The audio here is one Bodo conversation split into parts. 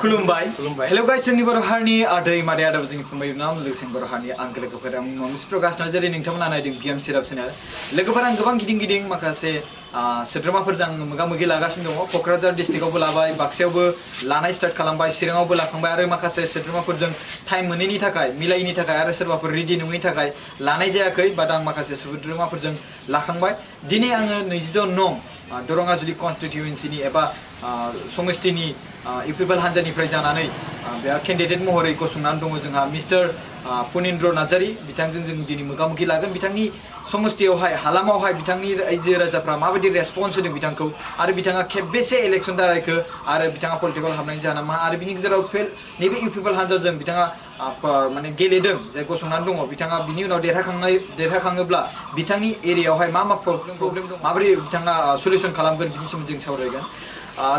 खुलुमबाय हेलो गाइस जोंनि बर' हारिनि आदै मादै आदाबो जोंनि फंबाय नाम लोगोसे बर' हारिनि आंगो लोगोफोर आं मिस प्रकाश नार्जारी नोंथांमोना नायदों बिएम सिराप चेनेल लोगोफोर आं गोबां गिदिं माखासे सोद्रोमाफोरजों मोगा मोगि लागासिनो दङ क'क्राझार डिस्ट्रिक्टआवबो लाबाय बाक्सायावबो लानाय स्टार्ट खालामबाय चिराङावबो लाखांबाय आरो माखासे सोद्रोमाफोरजों टाइम मोनैनि थाखाय मिलायैनि थाखाय आरो सोरबाफोर रेडि नङैनि थाखाय लानाय जायाखै बाट आं माखासे सोद्रोमाफोरजों लाखांबाय दिनै आङो 22 नं दरंगाजुलि कन्स्टिट्युएन्सिनि एबा समष्टिनि इउपिपिएल हान्जानिफ्राय जानानै बेहा केन्डिडेट महरै गसंनानै दङ जोंहा मिस्टार फनिन्द्र नार्जारी बिथांजों जों दिनै मोगा मोगि लागोन बिथांनि समष्टियावहाय हालामावहाय बिथांनि रायजो राजाफ्रा माबायदि रेसपन्स होदों बिथांखौ आरो बिथाङा खेबबेसे इलेक्सन दारायखो आरो बिथाङा पलिटिकल हाबनायनि जाहोना मा आरो बिनि गेजेराव नैबे इउपिपिएल हान्जाजों बिथाङा माने गेलेदों जाय गसंनानै दङ बिथाङा बिनि उनाव देरहाखाङोब्ला बिथांनि एरियायावहाय मा प्रब्लेम दं माबोरै बिथाङा सल्युसन खालामगोन बिनि सोमोन्दै जों सावरायगोन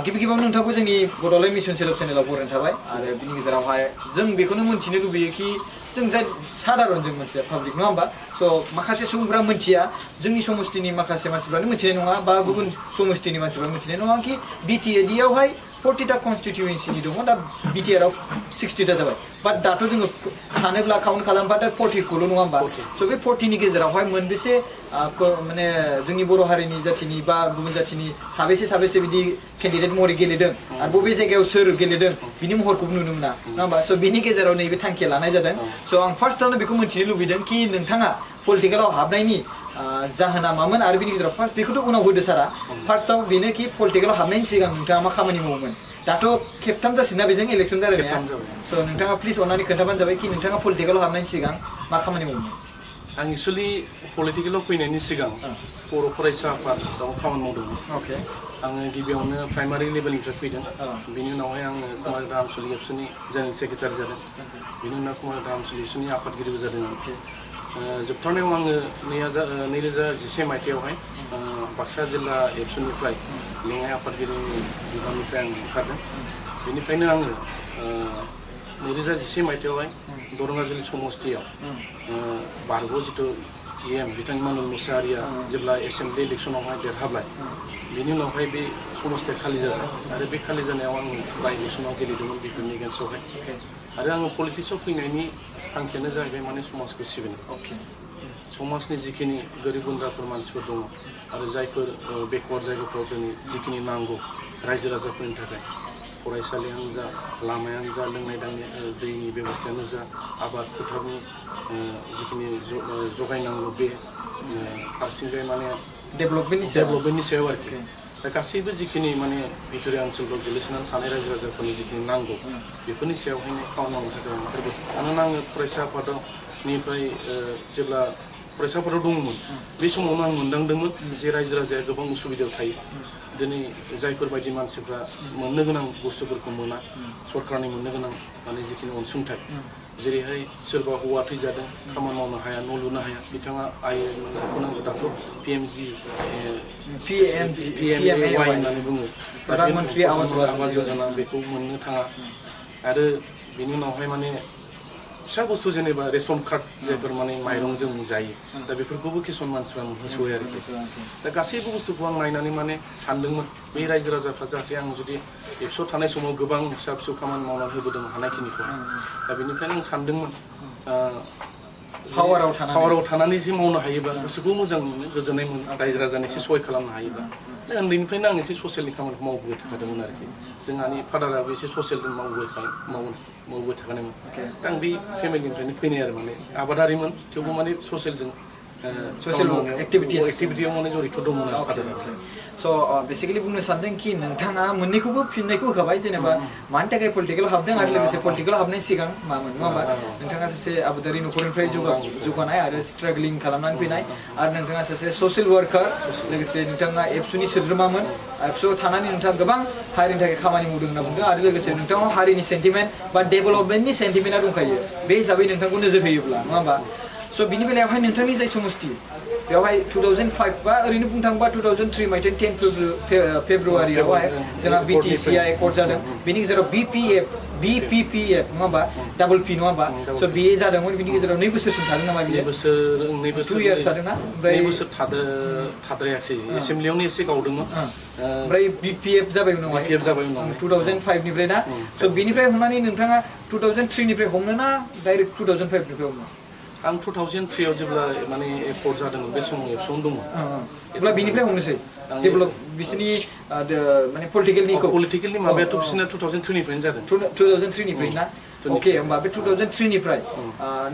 गिबि गिबियावनो नोंथांखौ जोंनि बड'लेण्ड मिशन सेलेब चेनेलाव बरायनाय थाबाय आरो बिनि गेजेरावहाय जों बेखौनो मोन्थिनो लुबैयो कि जों जाय साधारन जों मोनसे पाब्लिक नङा होमबा स' माखासे सुबुंफ्रा मोनथिया जोंनि समष्टिनि माखासे मानसिफ्रानो मोनथिनाय नङा बा गुबुन समष्टिनि मानसिफ्रा मोनथिनाय नङा कि बिटिएडियावहाय 40टा कन्स्टिट्युएन्सिनि दङ दा बिटिआरआव 60टा जाबाय बाट दाथ' जोङो सानोब्ला काउन्ट खालामबा दा 40खौल' नङा होमबा स' बे 40नि गेजेरावहाय मोनबेसे माने जोंनि बर' हारिनि जाथिनि बा गुबुन जाथिनि साबेसे बिदि केन्डिडेट महरै गेलेदों आरो बबे जायगायाव सोर गेलेदों बिनि महरखौबो नुनो मोना नङा होमबा स' बिनि गेजेराव नैबे थांखिया लानाय जादों स' आं फार्स्टआवनो बेखौ मोन्थिनो लुबैदों कि नोंथाङा पलिटिकेलाव हाबनायनि जाहोना मामोन आरो बिनि गेजेराव फार्स्ट बेखौथ' उनाव होदो सारा फार्स्टआव बेनो कि पलिटिकेलाव हाबनायनि सिगां नोंथाङा मा खामानि मावोमोन दाथ' खेबथाम जासिगोन ना बेजों इलेक्सन दारायनाया स' नोंथाङा प्लिज अननानै खोन्थाबानो जाबाय कि नोंथाङा पलिटिकेलाव हाबनायनि सिगां मा खामानि मावोमोन आं एक्चुअली पलिटिकेलाव फैनायनि सिगां बर' फरायसा आफादाव खामानि मावदोंमोन अके आङो गिबियावनो प्राइमारि लेभेलनिफ्राय फैदों बिनि उनावहाय आङो कुमारग्रा आनसलिक एबसुनि जेनेरेल सेक्रेटारि जादों बिनि उनाव कुमारग्रा आनसलिक एबसुनि आफादगिरिबो जादों जोबथारनायाव आङो 2011 मायथाइयावहाय बाक्सा जिल्ला एबसुनिफ्राय लेङाइ आफादगिरिनि बिबाननिफ्राय आं ओंखारदों बेनिफ्रायनो आङो 2011 मायथाइयावहाय दरंगाजुलि समष्टियाव बारग' जिथु EM बिथां मानुल मुसाहारिया जेब्ला एसेम्बलि इलेक्सनावहाय देरहाबाय बिनि उनावहाय बे समष्टिया खालि जाबाय आरो बे खालि जानायाव आं बाइ इलेक्सनाव गेलेदोंमोन बेफोरनि एगेन्स्टआवहाय आरो आङो पलिटिक्सआव फैनायनि थांखियानो जाहैबाय माने समाजखौ सिबिनाय समाजनि जिखिनि गोरिब गुन्द्राफोर मानसिफोर दङ आरो जायफोर बेकवार्ड जायगाफ्राव दिनै जिखिनि नांगौ रायजो राजाफोरनि थाखाय फरायसालियानो जा लामायानो जा लोंनाय दैनि बेबस्थायानो जा आबाद फोथारनि जिखिनि जगायनांगौ बे फारसेनिफ्राय माने डेभेलपमेन्टनि सायाव आरोखि दा गासैबो जिखिनि माने भितोरिया ओनसोलफ्राव गोलैसोनानै थानाय रायजो राजाफोरनि जिखिनि नांगौ बेफोरनि सायावहायनो खामानि मावनो थाखाय ओंखारबोदों मानोना आङो फरायसा आफादनिफ्राय जेब्ला फरायसा आफादाव दङमोन बे समावनो आं मोनदांदोंमोन जे रायजो राजाया गोबां उसुबिदायाव थायो दिनै जायफोरबायदि मानसिफ्रा मोननो गोनां बुस्थुफोरखौ मोना सरकारनि मोननो गोनां माने जिखिनि अनसुंथाइ जेरैहाय सोरबा हौवा थैजादों खामानि मावनो हाया न' लुनो हाया बिथाङा मोननांगौ दाथ' PMAY होननानै बुङो प्रधानमन्त्रि आवास योजना बेखौ मोननो थाङा आरो बिनि उनावहाय माने फिसा बुस्थु जेनेबा रेशन कार्ड जायफोर माने माइरं जों जायो दा बेफोरखौबो किसुमान मानसिफ्रा होसोयो आरोखि दा गासैबो बुस्थुखौ आं नायनानै माने सानदोंमोन बे रायजो राजाफ्रा जाहाथे आं जुदि एबसुआव थानाय समाव गोबां फिसा फिसौ खामानि मावनानै होबोदों हानायखिनिखौ दा बेनिखायनो आं सानदोंमोन पावाराव थानानै एसे मावनो हायोब्ला गोसोखौ मोजां मोनो गोजोननाय मोनो रायजो राजानि एसे सहाय खालामनो हायोब्ला दा उन्दैनिफ्रायनो आं एसे ससियेलनि खामानिखौ मावबोबाय थाखादोंमोन आरोखि जोंहानि फादाराबो एसे ससियेल मावबोबाय थाखानायमोन दा आं बे फेमिलिनिफ्रायनो फैनाय आरो माने आबादारिमोन थेवबो माने ससियेल एक्टिभिटियाव माने जड़ित दंमोन आरो फादारा स' बेसिकेलि बुंनो सानदों कि नोंथाङा मोननैखौबो फिननायखौ होखाबाय जेनेबा मानि थाखाय पलिटिकेलाव हाबदों आरो लोगोसे पलिटिकेलाव हाबनायनि सिगां मामोन नङा होमबा नोंथाङा सासे आबादारि न'खरनिफ्राय जौगानाय आरो स्ट्रागलिं खालामनानै फैनाय आरो नोंथाङा सासे ससियेल वार्कार लोगोसे नोंथाङा एबसुनि सोद्रोमामोन एबसुआव थानानै नोंथाङा गोबां हारिनि थाखाय खामानि मावदों होनना बुंदों आरो लोगोसे नोंथाङा हारिनि सेन्टिमेन्ट बा डेभेलपमेन्टनि सेन्टिमेन्टआ दंखायो बे हिसाबै नोंथांखौ नोजोर होयोब्ला नङा होमबा स' बिनि बेलायावहाय नोंथांनि जाय समष्टि बेवहाय 2005 बा ओरैनो बुंनो थाङोबा 2003 मायथाइनि 10 फेब्रुवारियावहाय जोंहा BTCआ एकर्ड जादों बेनि गेजेराव BPPF नङा होमबा डाबल P नङा होमबा स' बे जादोंमोन बिनि गेजेराव 2 बोसोरसिम थादों नामा बियो 2 बोसोर 2 years थादोंना ओमफ्राय 2 बोसोर थाद्रायाखै एसेम्बलियावनो एसे गावदोंमोन ओमफ्राय BPF जाबाय उनावहाय BPF जाबाय उनाव 2005 निफ्राय ना स' बिनिफ्राय हमनानै नोंथाङा 2003 निफ्राय हमनो ना डाइरेक्ट 2005 निफ्राय हमनो आं 2003 आव जेब्ला माने एकर्ड जादोंमोन बे समाव एबसुआवनो दंमोन अब्ला बिनिफ्राय हमनोसै डेभेलप बिसोरनि माने पलिटिकेलनि माबायाथ' बिसोरना 2003 निफ्रायनो जादों 2003 निफ्राय ना अके होमबा बे 2003 निफ्राय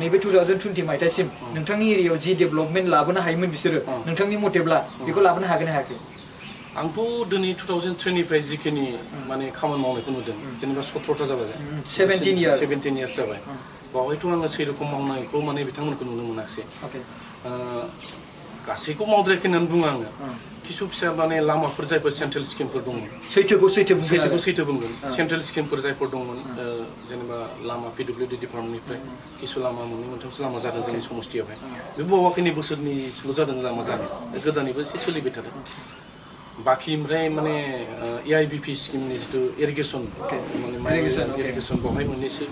नैबे 2020 मायथाइसिम नोंथांनि एरियायाव जि डेभेलपमेन्ट लाबोनो हायोमोन बिसोरो नोंथांनि मथेब्ला बेखौ लाबोनो हागोन ना हायाखै आंथ' दिनै 2003 निफ्राय जिखिनि माने खामानि मावनायखौ नुदों जेनेबा 17 जाबाय 17 years जाबाय बावहायथ' आङो सेरखम मावनायखौ माने बिथांमोनखौ नुनो मोनाखिसै गासैखौ मावद्रायाखै होननानै बुङो आङो किसु फिसा माने लामाफोर जायफोर सेन्ट्रेल स्किमफोर दंमोन सैथो बुंगोन सेन्ट्रेल स्किमफोर जायफोर दंमोन जेनेबा लामा PWD डिपार्टमेन्टनिफ्राय किसु लामा मोननै मोनथामसो लामा जादों जोंनि समस्थियावहाय बे बावाखैनि बोसोरनिल' जादों लामा जानाय गोदानैबो एसे सोलिबाय थादों बाखि ओमफ्राय माने AIBP स्किमनि जिथु इरिगेसन इरिगेसन बावहाय मोननैसो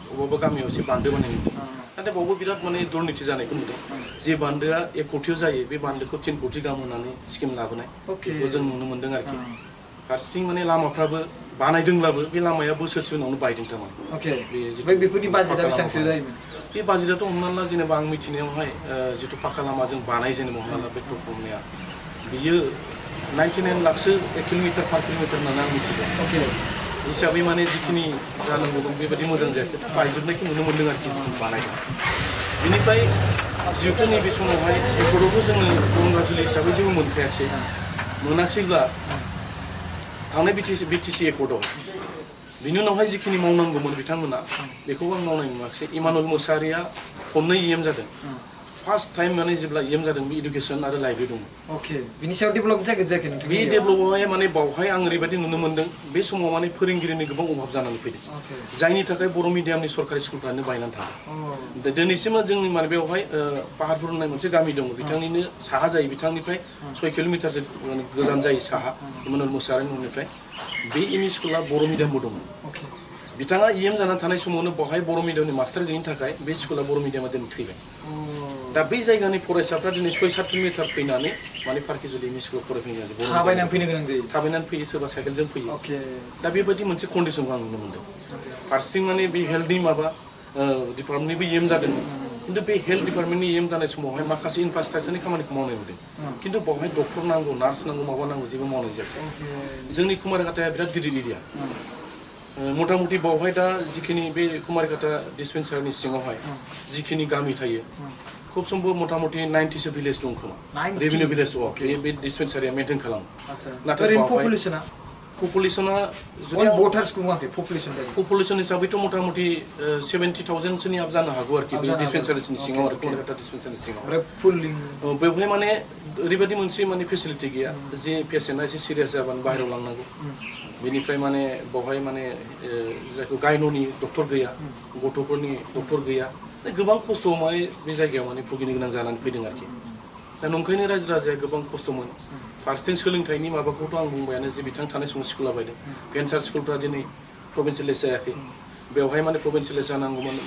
अबेबा गामियाव एसे बान्दो बानायनाय नुदों नाथाय बावबो बिराद माने दुर्निति जानायखौ नुदों जे बान्दोआ 1 कोटियाव जायो बे बान्दोखौ 3 कोटि गाहाम होनानै स्किम लाबोनाय बेखौ जों नुनो मोन्दों आरोखि फारसेथिं माने लामाफ्राबो बानायदोंब्लाबो बे लामाया बोसोरसे उनावनो बायदों थारमाने बेफोरनि बाजेटआ बेसेबांसो जायोमोन बे बाजेटआथ' हमना ला जेनेबा आं मिथिनायावहाय जिथु पाक्का लामा जों बानाय जेनेबा हमना ला बे प्रकल्पनिया बियो 99 लाखसो किल'मिटार पार किल'मिटार होननानै आं मिथिदों हिसाबै माने जिखिनि जानांगौ दं बेबायदि मोजां जायाखै बायजोबनायखौ नुनो मोन्दों आरोखि बानायदों बेनिफ्राय जिहेतु नैबे समावहाय बेफोरावबो जोङो दरंगाजुलि हिसाबै जेबो मोनाखिसैब्ला थांनाय BTC एकर्डआव बिनि उनावहाय जिखिनि मावनांगौमोन बिथांमोना बेखौबो आं मावनाय नुवाखिसै इमानुएल मुसाहारिया खननै EM जादों फार्स्ट टाइम माने जेब्ला EM जादों बे इडुकेसन आरो लाइब्रेरि दंमोन बिनि सायाव डेभेलप जायाखै नोंथां बे डेभेलपआवहाय माने बावहाय आं ओरैबायदि नुनो मोन्दों बे समाव माने फोरोंगिरिनि गोबां अभाब जानानै फैदों जायनि थाखाय बर' मिडियामनि सरकारि स्कुलफ्रानो बायनानै थाङो दिनैसिमबो जोंनि माने बेवहाय पाहारपुर होननाय मोनसे गामि दङ बिथांनिनो साहा जायो बिथांनिफ्राय 6 किल'मिटारसो गोजान जायो साहा इमानुएल मुसाहारिनि न'निफ्राय बे एमइ स्कुला बर' मिडियामबो दंमोन बिथाङा EM जानानै थानाय समावनो बावहाय बर' मिडियामनि मास्टार गैयिनि थाखाय बे स्कुला बर' मिडियामा दिनै थैबाय दा बै जायगानि फरायसाफ्रा दिनै 6-7 किल'मिटार फैनानै माने पार्किजुलि एमइ स्कुलाव फरायफैनो थाबायनानै फैनो गोनां जायो थाबायनानै फैयो सोरबा साइकेलजों फैयो दा बेबायदि मोनसे कन्डिसनखौ आं नुनो मोन्दों फारसेथिं माने बे हेल्थनि माबा डिपार्टमेन्टनिबो EM जादोंमोन खिन्थु बे हेल्थ डिपार्टमेन्टनि EM जानाय समावहाय माखासे इनफ्रास्ट्राक्चारनि खामानिखौ मावनाय नुदों खिन्थु बावहाय डक्टर नांगौ नार्स नांगौ माबा नांगौ जेबो मावनाय जायासै जोंनि कुमारघाटाया बिराद गिदिर एरिया मथा मथि बावहाय दा जिखिनि बे कुमारघाटा डिस्पेन्सारिनि सिङावहाय जिखिनि गामि थायो खुब सम्भब मथा मथि 90सो भिलेज दं खोमा रेभिनिउ भिलेज बे डिस्पेन्सारिया मेनटेन खालामो नाथाय पपुलेसना पपुलेसन हिसाबैथ' मथा मथि 70,000सोनि आप जानो हागौ आरोखि बे डिस्पेन्सारिनि सिङाव आरो कुमारघाटा डिस्पेन्सारिनि सिङाव बेवहाय माने ओरैबायदि मोनसे माने फेसिलिटि गैया जे पेसेन्टआ एसे सिरियास जाबानो बाहेरायाव लांनांगौ बेनिफ्राय माने बावहाय माने जायखौ गायन'नि डक्टर गैया गथ'फोरनि डक्टर गैया गोबां खस्थ' माने बे जायगायाव माने भुगिनो गोनां जानानै फैदों आरोखि दा नंखायनो रायजो राजाया गोबां खस्थ'मोन फारसेथिं सोलोंथाइनि माबाखौथ' आं बुंबायानो जे बिथां थानाय समाव स्कुला बायदों भेन्सार स्कुलफ्रा दिनै प्रभिन्सियेलाइज जायाखै बेवहाय माने प्रभिन्सियेलाइज जानांगौमोन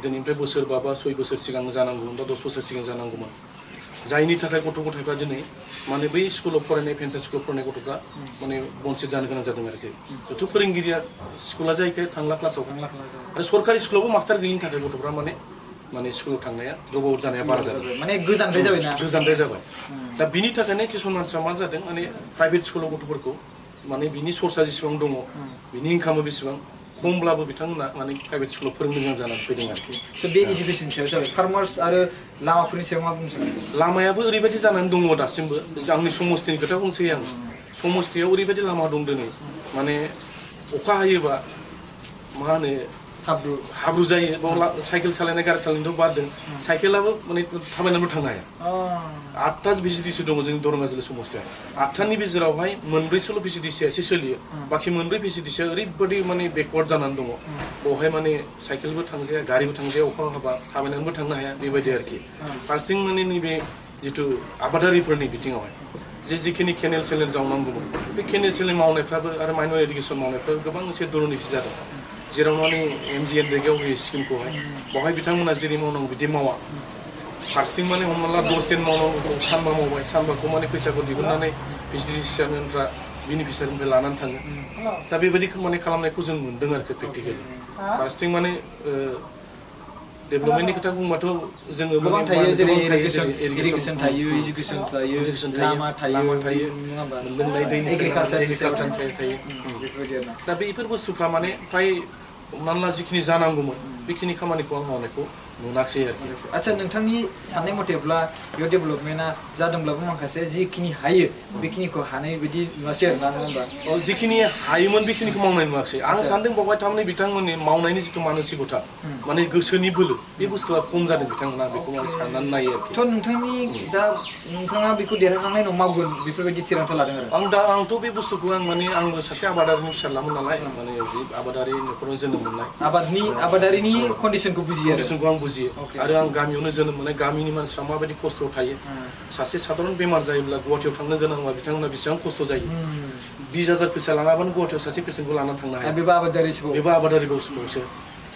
दिनैनिफ्राय बोसोरबा बा 6 बोसोर सिगां जानांगौमोन बा 10 बोसोर सिगां जानांगौमोन जायनि थाखाय गथ' गथायफ्रा दिनै माने बै स्कुलाव फरायनाय भेन्सार स्कुलाव फरायनाय गथ'फ्रा माने बन्सित जानो गोनां जादों आरोखि जिथु फोरोंगिरिया स्कुला जायैखाय थांला क्लासाव आरो सरकारि स्कुलावबो मास्टार गैयिनि थाखाय गथ'फ्रा माने स्कुलाव थांनाया गोबाव जानाया बारा जाबाय माने गोजानद्राय जाबाय दा बिनि थाखायनो किसुमान मानसिफ्रा मा जादों माने प्राइभेट स्कुलाव गथ'फोरखौ माने बिनि सर्सआ जेसेबां दङ बिनि इनकामा बेसेबां खमब्लाबो बिथांमोना माने प्राइभेट स्कुलाव फोरोंनो गोनां जानानै फैदों आरोखि बे एजुकेसननि सायाव जाबाय फार्मार्स आरो लामाफोरनि सायाव मा बुंनो सानो लामायाबो ओरैबायदि जानानै दङ दासिमबो आंनि समस्थिनि खोथा बुंसै आं समस्थियाव ओरैबायदि लामा दं दिनै माने अखा हायोबा मा होनो हाब्रु जायो बाव साइकेल सालायनाय गारि सालायनायथ' बादों साइकेलाबो माने थाबायनानैबो थांनो हाया 8टा भिसिडिसि दङ जोंनि दरंगाजुलि समस्थियाव 8टानि गेजेरावहाय 4सल' भिसिडिसिया एसे सोलियो बाखि 4 भिसिडिसिया ओरैबायदि माने बेकवार्ड जानानै दङ बावहाय माने साइकेलबो थांजाया गारिबो थांजाया अखा हाबा थाबायनानैबो थांनो हाया बेबायदि आरोखि फारसेथिं माने नैबे जितु आबादारिफोरनि बिथिङावहाय जिखिनि केनेल सेनेल जावनांगौमोन बे केनेल सेनेल मावनायफ्राबो आरो माइनर इरिगेसन मावनायफ्राबो गोबां एसे दुरनिति जादों जेराव माने MGNरेगायाव होयो स्किमखौहाय बेवहाय बिथांमोना जेरै मावनांगौ बिदि मावा फारसेथिं माने हमना ला 10 दिन मावनांगौ सानबा मावबाय सानबाखौ माने फैसाखौ दिहुननानै बिजिनेसमेनफ्रा बेनिफिसियारिनिफ्राय लानानै थाङो दा बेबायदि माने खालामनायखौ जों मोन्दों आरोखि प्रेक्टिकेलि फारसेथिं माने डेभेलपमेन्टनि खोथा बुंबाथ' जोङो गोबां थायो जेरै इरिगेसन थायो एजुकेसन थायो लामा थायो नङा होमबा लोंनाय दैनि एग्रिकालचार थायो बेफोरबायदि आरो दा बेफोर बुस्थुफ्रा माने फ्राय हमनानै ला जिखिनि जानांगौमोन बेखिनि खामानिखौ आं मावनायखौ नुनाखसै आरोखि आচ্ছা नोंथांनि साननाय मथेब्ला बेयाव डेभेलपमेन्टआ जादोंब्लाबो माखासे जिखिनि हायो बेखिनिखौ हानाय बायदि नुवासै आरो ना नङा होमबा जिखिनि हायोमोन बेखिनिखौ मावनाय नुवाखसै आं सानदों बावहाय थारमाने बिथांमोननि मावनायनि जिथु मानसिकथा माने गोसोनि बोलो बे बुस्थुआ खम जादों बिथांमोना बेखौ माने साननानै नायो आरोखि थ' नोंथाङा बेखौ देरहाखांनायनि उनाव मावगोन बेफोरबायदि थिरांथा लादों आरो आंथ' बे बुस्थुखौ माने आंबो सासे आबादारिनि फिसालामोन नालाय माने आबादारि न'खराव जोनोम मोननाय आबादारिनि कन्डिसनखौ बुजियो आं बुजियो आरो आं गामियावनो जोनोम मोननाय गामिनि मानसिफ्रा माबायदि खस्थ' थायो सासे साधारन बेमार जायोब्ला गुवाहाटियाव थांनो गोनांबा बिथांमोना बेसेबां खस्थ' जायो 20,000 फैसा लाङाबानो गुवाहाटियाव सासे पेसेन्टखौ लानानै थांनो हाया बेबो आबादारिबावसो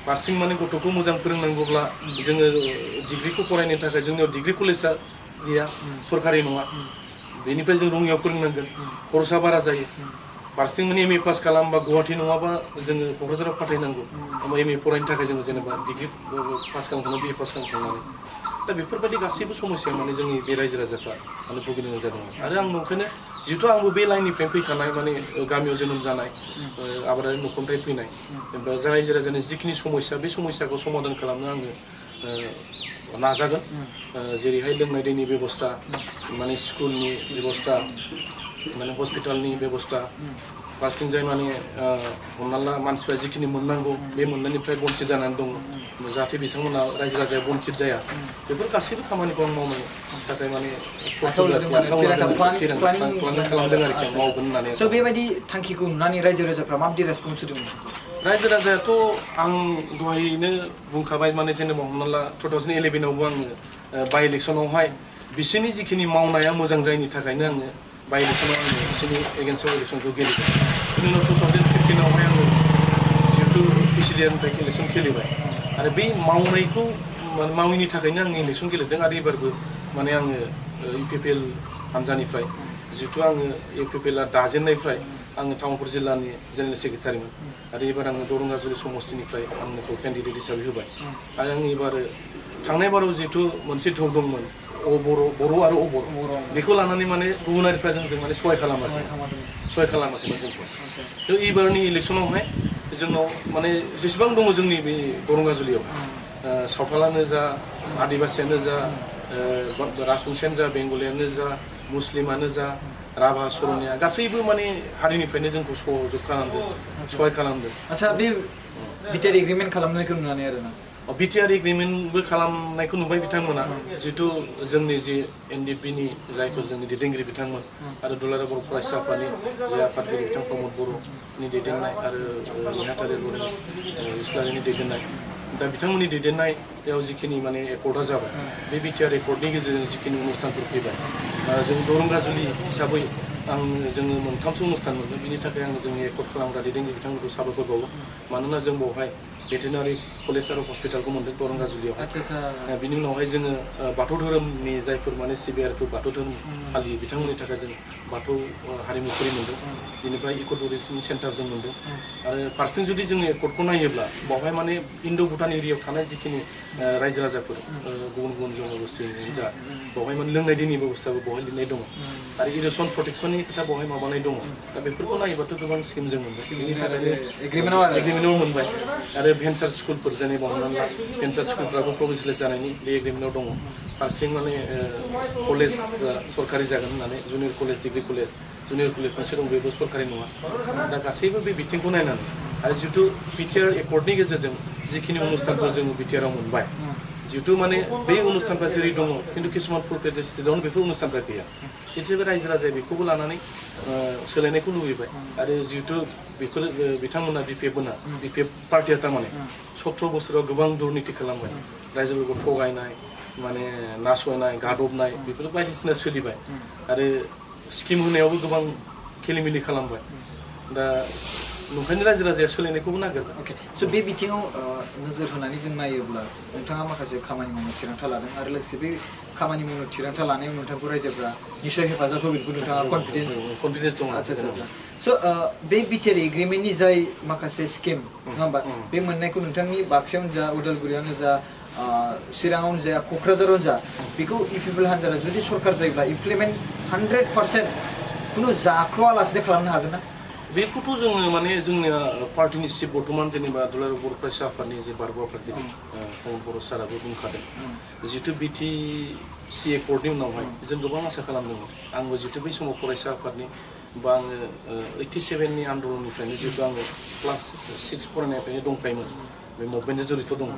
फारसेथिं माने गथ'खौ मोजां फोरोंनांगौब्ला जोङो डिग्रिखौ फरायनो थाखाय जोंनियाव डिग्रि कलेजआ गैया सरकारि नङा बेनिफ्राय जों रङियाव फोरोंनांगोन खरसा बारा जायो फारसेथिं माने MA पास खालामबा गुवाहाटि नङाबा जोङो क'क्राझाराव फाथायनांगौ MA फरायनो थाखाय जोङो जेनेबा डिग्रि पास खालामखांनानै BA पास खालामखांनानै दा बेफोरबायदि गासैबो समस्याया माने जोंनि बे रायजो राजाफ्रा माने भुगिनो जादों आरो आं नंखायनो जिहेथु आंबो बे लाइननिफ्राय फैखानाय माने गामियाव जोनोम जानाय आबादारि न'खरनिफ्राय फैनाय रायजो राजानि जिखिनि समस्या बे समस्याखौ समाधान खालामनो आङो नाजागोन जेरैहाय लोंनाय दैनि बेबस्था माने स्कुलनि बेबस्था माने हस्पिटालनि बेबस्था फारसेथिं जाय माने हमना ला मानसिफ्रा जिखिनि मोननांगौ बे मोननायनिफ्राय बन्सित जानानै दङ जाहाथे बिथांमोना रायजो राजाया बन्सित जाया बेफोर गासैबो खामानिखौ आं मावनो थाखाय माने खालामदों आरोखि आं मावगोन होननानै स' बेबायदि थांखिखौ नुनानै रायजो राजाफ्रा माबायदि रेसपन्स होदोंमोन रायजो राजायाथ' आं दहायनो बुंखाबाय माने जेनेबा हमना ला 2011आवबो आङो बाइ इलेक्सनावहाय बिसोरनि जिखिनि मावनाया मोजां जायनि थाखायनो आङो बाइ इलेक्सनाव आङो बिसोरनि एगेन्स्टआव इलेक्सनखौ गेलेबाय बिनि उनाव 2015आवहाय आङो जिहेतु प्रेसिडेन्टनिफ्राय इलेक्सन गेलेबाय आरो बे मावनायखौ मावैनि थाखायनो आं इलेक्सन गेलेदों आरो एबारबो माने आङो UPPL हान्जानिफ्राय जिहेतु आङो UPPLआ दाजेननायनिफ्राय आङो टाउनफुर जिल्लानि जेनेरेल सेक्रेटारिमोन आरो एबार आङो दरंगाजुलि समस्तिनिफ्राय आंखौ केन्डिडेट हिसाबै होबाय आरो आं एबार थांनाय बाराव जिहेतु मोनसे धौ दंमोन बर' आरो अबर बेखौ लानानै माने गुबुनारिफ्रा जोंजों माने सहाय खालामाखैमोन जोंखौ थ' एबारनि इलेक्सनावहाय जोंनाव माने जेसेबां दङ जोंनि बे दरंगाजुलियाव सावथालानो जा आदिबासियानो जा राजबंसियानो जा बेंगलियानो जा मुस्लिमानो जा राभा सरनिया गासैबो माने हारिनिफ्रायनो जोंखौ सहयोग खालामदों सहाय खालामदों आচ্ছা बे बिटिआर एग्रिमेन्ट खालामनायखौ नुनानै आरोना बिटिआर एग्रिमेन्टबो खालामनायखौ नुबाय बिथांमोना जिहेतु जोंनि जे NDPनि जायफोर जोंनि दैदेनगिरि बिथांमोन आरो दुलाराय बर' फरायसा आफादनि जे आफादगिरि बिथां प्रमद बर'नि दैदेननाय आरो नेहाथारि इस्लारिनि दैदेननाय दा बिथांमोननि दैदेननायाव जिखिनि माने एकर्डआ जाबाय बे बिटिआर एकर्डनि गेजेरजों जिखिनि अनुस्थानफोर फैबाय जों दरंगाजुलि हिसाबै जोङो मोनथामसो अनुस्थान मोनदों बिनि थाखाय आङो जोंनि एकर्ड खालामग्रा दैदेनगिरि बिथांमोनखौ साबायखर बावो मानोना जों बावहाय भेटेनारि कलेज आरो हस्पिटालखौ मोनदों दरंगाजुलियाव बिनि उनावहाय जोङो बाथौ धोरोमनि जायफोर माने सिबियारिफोर बाथौ धोरोम फालियो बिथांमोननि थाखाय जों बाथौ हारिमुफारि मोनदों बेनिफ्राय इक' टुरिजम सेन्टार जों मोनदों आरो फारसेथिं जुदि जोंनि एकर्डखौ नायोब्ला बावहाय माने इन्ड' भुटान एरियायाव थानाय जिखिनि रायजो राजाफोर गुबुन गुबुन जनगोष्ठीनि जा बावहाय माने लोंनाय दैनि बेबस्थाबो बावहाय लिरनाय दङ आरो इर'सन प्रटेक्सननि खोथा बावहाय माबानाय दङ दा बेफोरखौ नायोबाथ' गोबां स्किम जों मोनबाय बेनि थाखायनो एग्रिमेन्टआव मोनबाय आरो भेन्सार स्कुलफोर जेनेबा हमनानै ला भेन्सार स्कुलफ्राबो प्रभिन्सियेलाइज जानायनि बे एग्रिमेन्टआव दङ फारसेथिं माने कलेजफ्रा सरकारि जागोन होननानै junior college degree college junior college मोनसे दं बेबो सरकारि नङा दा गासैबो बे बिथिंखौ नायनानै आरो जिहेतु बिटिआर एकर्डनि गेजेरजों जिखिनि अनुस्थानफोर जोङो बिटिआरआव मोनबाय जिहेतु माने बे अनुस्थानफ्रा जेरै दङ खिन्थु किसुमान प्रटेक्टेड स्टेटआवनो बेफोर अनुस्थानफ्रा गैया बिदिबो रायजो राजाया बेखौबो लानानै सोलायनायखौ लुबैबाय आरो जिहेतु बेफोर बिथांमोना बिपिएफ पार्टिया थारमाने 17 बोसोराव गोबां दुर्निति खालामबाय रायजोफोरखौ थगायनाय माने नासयनाय गादबनाय बेफोर बायदिसिना सोलिबाय आरो स्किम होनायावबो गोबां खेलिमेलि खालामबाय दा नंखायनो रायजो राजाया सोलायनायखौबो नागिरबाय अके स' बे बिथिङाव नोजोर होनानै जों नायोब्ला नोंथाङा माखासे खामानि मावनो थिरांथा लादों आरो लोगोसे बे खामानि मावनो थिरांथा लानायाव नोंथांखौ रायजोफ्रा निस्सय हेफाजाब होगोनखौ नोंथाङा कनफिडेन्स दं आच्छा स' बे बिटिआर एग्रिमेन्टनि जाय माखासे स्किम नङा होमबा बे मोननायखौ नोंथांनि बाक्सायावनो जा उदालगुरियावनो जा चिराङावनो जा क'क्राझारावनो जा बेखौ इउपिपिएल हान्जाया जुदि सरकार जायोब्ला इमप्लिमेन्ट 100% खुनु जाख्ल'आलासिनो खालामनो हागोन ना बेखौथ' जोङो माने जोंनिया पार्टिनि चिफ बर्तमान जेनेबा दुलाराय बर' फरायसा आफादनि जे बारग' आफादगिरि प्रमद बर' साराबो बुंखादों जिहेतु बिटिसि एकर्डनि उनावहाय जों गोबां आसा खालामदोंमोन आंबो जिहेतु बै समाव फरायसा आफादनि बा आङो 87नि आन्दलननिफ्रायनो जिहेतु आङो क्लास 6 फरायनायनिफ्रायनो दंखायोमोन बे मुभमेन्टजों जड़ित दङ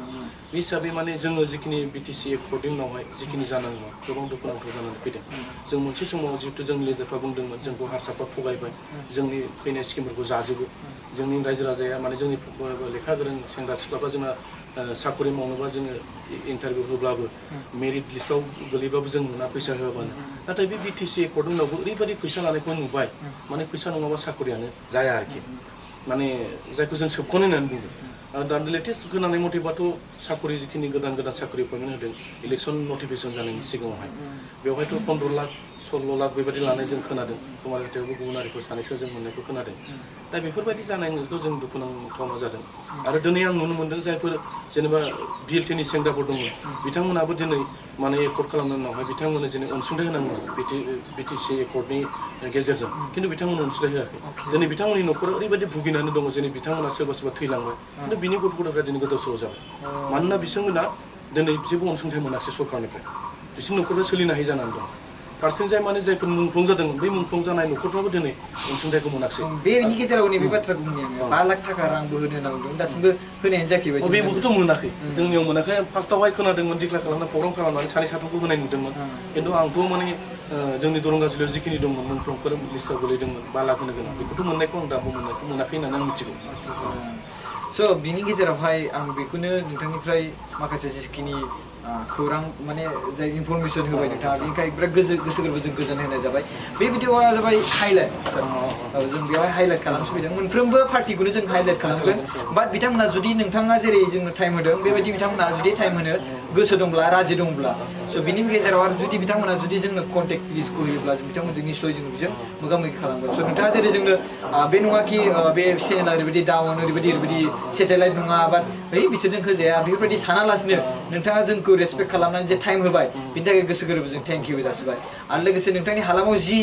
बे हिसाबै माने जोङो जिखिनि बिटिसि एकर्डनि उनावहाय जिखिनि जानांगौ गोबां दुखुनांथाव जानानै फैदों जों मोनसे समाव जिहेतु जोंनि लिडारफ्रा बुंदोंमोन जोंखौ हारसाफ्रा थगायबाय जोंनि फैनाय स्किमफोरखौ जाजोबो जोंनि रायजो राजाया माने जोंनि लेखा गोरों सेंग्रा सिख्लाफ्रा जोंना साकरि मावनोबा जोङो इन्टारभिउ होब्लाबो मेरिट लिस्टआव गोलैबाबो जों मोना फैसा होआबानो नाथाय बे बिटिसि एकर्डनि उनावबो ओरैबायदि फैसा लानायखौ नुबाय माने फैसा नङाबा साकरियानो जाया आरोखि माने जायखौ जों सोबख'नो होननानै बुंदों दा लेटेस्ट खोनानाय मथेबाथ' साकरि जिखिनि गोदान साकरि एपइन्टमेन्ट होदों इलेक्सन नटिफिकेसन जानायनि सिगाङावहाय बेवहायथ' 15 लाख 16 लाख बेबायदि लानाय जों खोनादों कुमार हाथायावबो गुबुन हारिखौ सानैसो जों मोननायखौ खोनादों दा बेफोरबायदि जानायखौ जों दुखुनांथावना जादों आरो दिनै आं नुनो मोनदों जायफोर जेनेबा बिएलटिनि सेंग्राफोर दंमोन बिथांमोनाबो दिनै माने एकर्ड खालामनायनि उनावहाय बिथांमोननो जेने अनसुंथाइ होनांगौ बिटिसि एकर्डनि गेजेरजों खिन्थु बिथांमोननो अनसुंथाइ होआखै दिनै बिथांमोननि न'खरा ओरैबायदि भुगिनानै दङ जेने बिथांमोना सोरबा सोरबा थैलांबाय खिन्थु बिनि गथ' गथायफ्रा दिनै गोदाव सोराव जाबाय मानोना बिथांमोना दिनै जेबो अनसुंथाइ मोनाखिसै सरकारनिफ्राय बिसोर न'खरजों सोलिनो हायि जानानै दं फारसेथिं जाय माने जायफोर मुंख्लं जादों बै मुंख्लं जानाय न'खरफ्राबो दिनै अनसुंथाइखौ मोनाखिसै बेनि गेजेराव नैबे बाथ्राखौ बुंनि आङो 5 लाख थाखा रांबो होनो होनांगौ दासिमबो होनायानो जायाखै बायदि बेखौथ' मोनाखै जोंनियाव मोनाखै फार्स्टआवहाय खोनादोंमोन डिक्लेयार खालामना प्रग्राम खालामनानै 7-8खौ होनाय नुदोंमोन खिन्थु आंथ' माने जोंनि दरंगाजुलियाव जिखिनि दंमोन मुंख्लंफोर लिस्टआव गोलैदोंमोन 5 लाख होनो गोनां बेखौथ' मोननायखौ आं दाबो मोनाखै होननानै आं मिथिगौ स' बिनि गेजेरावहाय आं बेखौनो नोंथांनिफ्राय माखासे जिखिनि खौरां माने जाय इनफरमेसन होबाय नोंथाङा बेनिखाय बिराद गोसो गोरबोजों गोजोन होनाय जाबाय बे भिडिअआ जाबाय हाइलाइट जों बेवहाय हाइलाइट खालामनो फैदों मोनफ्रोमबो पार्टिखौनो जों हाइलाइट खालामगोन बाट बिथांमोना जुदि नोंथाङा जेरै जोंनो टाइम होदों बेबायदि बिथांमोना जुदि टाइम होनो गोसो दंब्ला राजि दंब्ला स' बिनि गेजेराव आरो जुदि बिथांमोना जुदि जोंनो कन्टेक्ट लिस्टखौ होयोब्ला बिथांमोनजों निस्सय जों बेजों मोगा मोगि खालामगोन स' नोंथाङा जेरै जोंनो बे नङा कि बे चेनेला ओरैबायदि डाउन ओरैबायदि सेटेलाइट नङा बाट बिसोरजों होजाया बेफोरबायदि सानालासिनो नोंथाङा जोंखौ रेसपेक्ट खालामनानै जे टाइम होबाय बिनि थाखाय गोसो गोरबोजों थेंक इउ जासिबाय आरो लोगोसे नोंथांनि हालामाव जि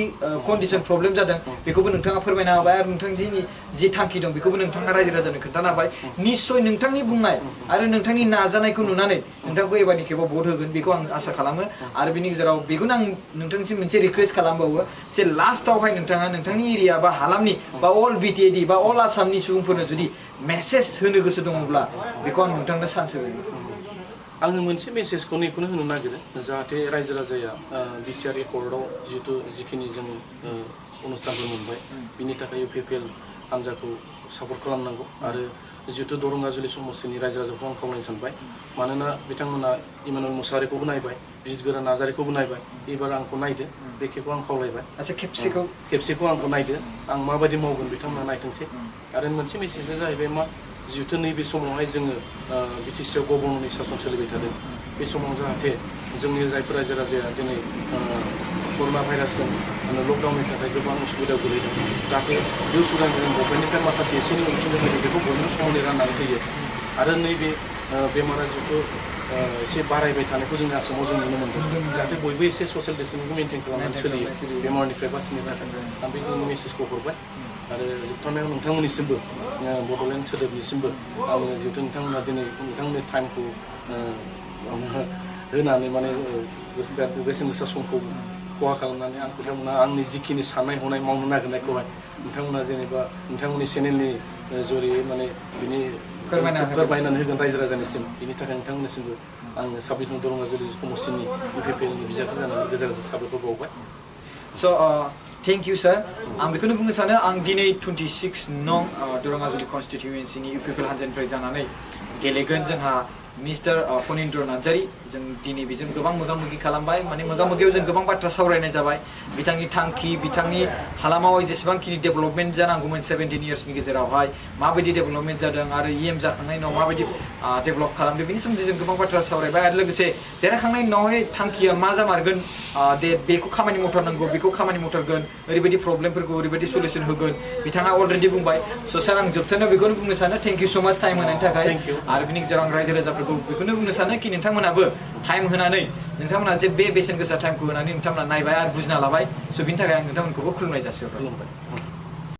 कन्डिसन प्रब्लेम जादों बेखौबो नोंथाङा फोरमायना होबाय आरो नोंथांनि जि थांखि दं बेखौबो नोंथाङा रायजो राजानो खोन्थाना होबाय निस्सय नोंथांनि बुंनाय आरो नोंथांनि नाजानायखौ नुनानै नोंथांखौ एबारनि खेबाव भट होगोन बेखौ आं आसा खालामो आरो बिनि गेजेराव बेखौनो आं नोंथांनिसिम मोनसे रिक्वेस्ट खालामबावो जे लास्टआवहाय नोंथाङा नोंथांनि एरिया बा हालामनि बा अल बिटिएडि बा अल आसामनि सुबुंफोरनो जुदि मेसेज होनो गोसो दङब्ला बेखौ आं नोंथांनो चान्स होगोन आङो मोनसे मेसेजखौ नैखौनो होनो नागिरो जाहाथे रायजो राजाया बिटिआर एकर्डआव जिखिनि जों अनुस्थानफोर मोनबाय बिनि थाखाय इउपिपिएल हान्जाखौ सापर्ट खालामनांगौ आरो जिहेतु दरंगाजुलि समस्तिनि रायजो राजाखौ आं खावलायनो सानबाय मानोना बिथांमोना इमानुएल मुसाहारिखौबो नायबाय बिजितगोरा नार्जारिखौबो नायबाय एबार आंखौ नायदो बे खेबखौ आं खावलायबाय आच्छा खेबसेखौ आंखौ नायदो आं माबायदि मावगोन बिथांमोना नायथोंसै आरो मोनसे मेसेजआ जाहैबाय मा जिहेतु नैबे समावहाय जोङो बिटिसिआव गभर्नरनि सासन सोलिबाय थादों बे समाव जाहाथे जोंनि जायफोर रायजो राजाया दिनै कर'ना भाइरासजों लकडाउननि थाखाय गोबां उसुबिदायाव गोलैदों जाहाथे बे उसुबिदाजों गभर्नमेन्टनिफ्राय माखासे एसे एनै अनसुंथाइ होयो बेखौ बयनिबो समानै राननानै होयो आरो नैबे बेमारा जिहेतु एसे बारायबाय थानायखौ जोंनि आसामाव जों नुनो मोन्दों जाहाथे बयबो एसे ससियेल डिस्टेन्सिंखौ मेनटेन खालामनानै सोलियो बेमारनिफ्राय बासिनो थाखाय आं बे मेसेजखौ हरबाय आरो जोबथारनायाव नोंथांमोननिसिमबो बड'लेण्ड सोदोबनिसिमबो आङो जिहेतु नोंथांमोना दिनै नोंथांमोननि टाइमखौ होनानै माने बेसेन गोसा समखौ खहा खालामनानै बिथांमोना आंनि जिखिनि साननाय हनाय मावनो नागिरनायखौहाय नोंथांमोना जेनेबा नोंथांमोननि चेनेलनि जरियै माने बिनि फोरमायनानै होगोन रायजो राजानिसिम बिनि थाखाय नोंथांमोननिसिमबो आङो 26 नं दरंगाजुलि समस्तिनि इउपिपिएलनि बिजाथि जानानै रोजा रोजा साबायखर बावबाय स' थेंक इउ सार आं बेखौनो बुंनो सानो आं दिनै 26 नं दरंगाजुलि कनस्टिटिउयेन्सिनि इउपिपिएल हान्जानिफ्राय जानानै गेलेगोन जोंहा मिस्टार फनिन्द्र नार्जारी जों दिनै बेजों गोबां मोगा-मोगि खालामबाय माने मोगा-मोगियाव जों गोबां बाथ्रा सावरायनाय जाबाय बिथांनि थांखि बिथांनि हालामावहाय जेसेबांखिनि डेभेलपमेन्ट जानांगौमोन 17 इयार्सनि गेजेरावहाय माबायदि डेभेलपमेन्ट जादों आरो EM जाखांनायनि उनाव माबायदि डेभेलप खालामदों बेनि सोमोन्दै जों गोबां बाथ्रा सावरायबाय आरो लोगोसे देरहाखांनायनि उनावहाय थांखिया मा जामारगोन दे बेखौ खामानि मावथारनांगौ बेखौ खामानि मावथारगोन ओरैबायदि प्रब्लेमफोरखौ ओरैबायदि सल्युसन होगोन बिथाङा अलरेडि बुंबाय स' सार आं जोबथारनायाव बेखौनो बुंनो सानो थेंक इउ स' माच टाइम होनायनि थाखाय आरो बिनि गेजेराव आं रायजो राजाफोरखौ बेखौनो बुंनो सानो कि नोंथांमोनाबो टाइम होनानै नोंथांमोना जे बे बेसेन गोसा टाइमखौ होनानै नोंथांमोना नायबाय आरो बुजिना लाबाय स' बिनि थाखाय आं नोंथांमोनखौबो खुलुमनाय जासिहरबाय।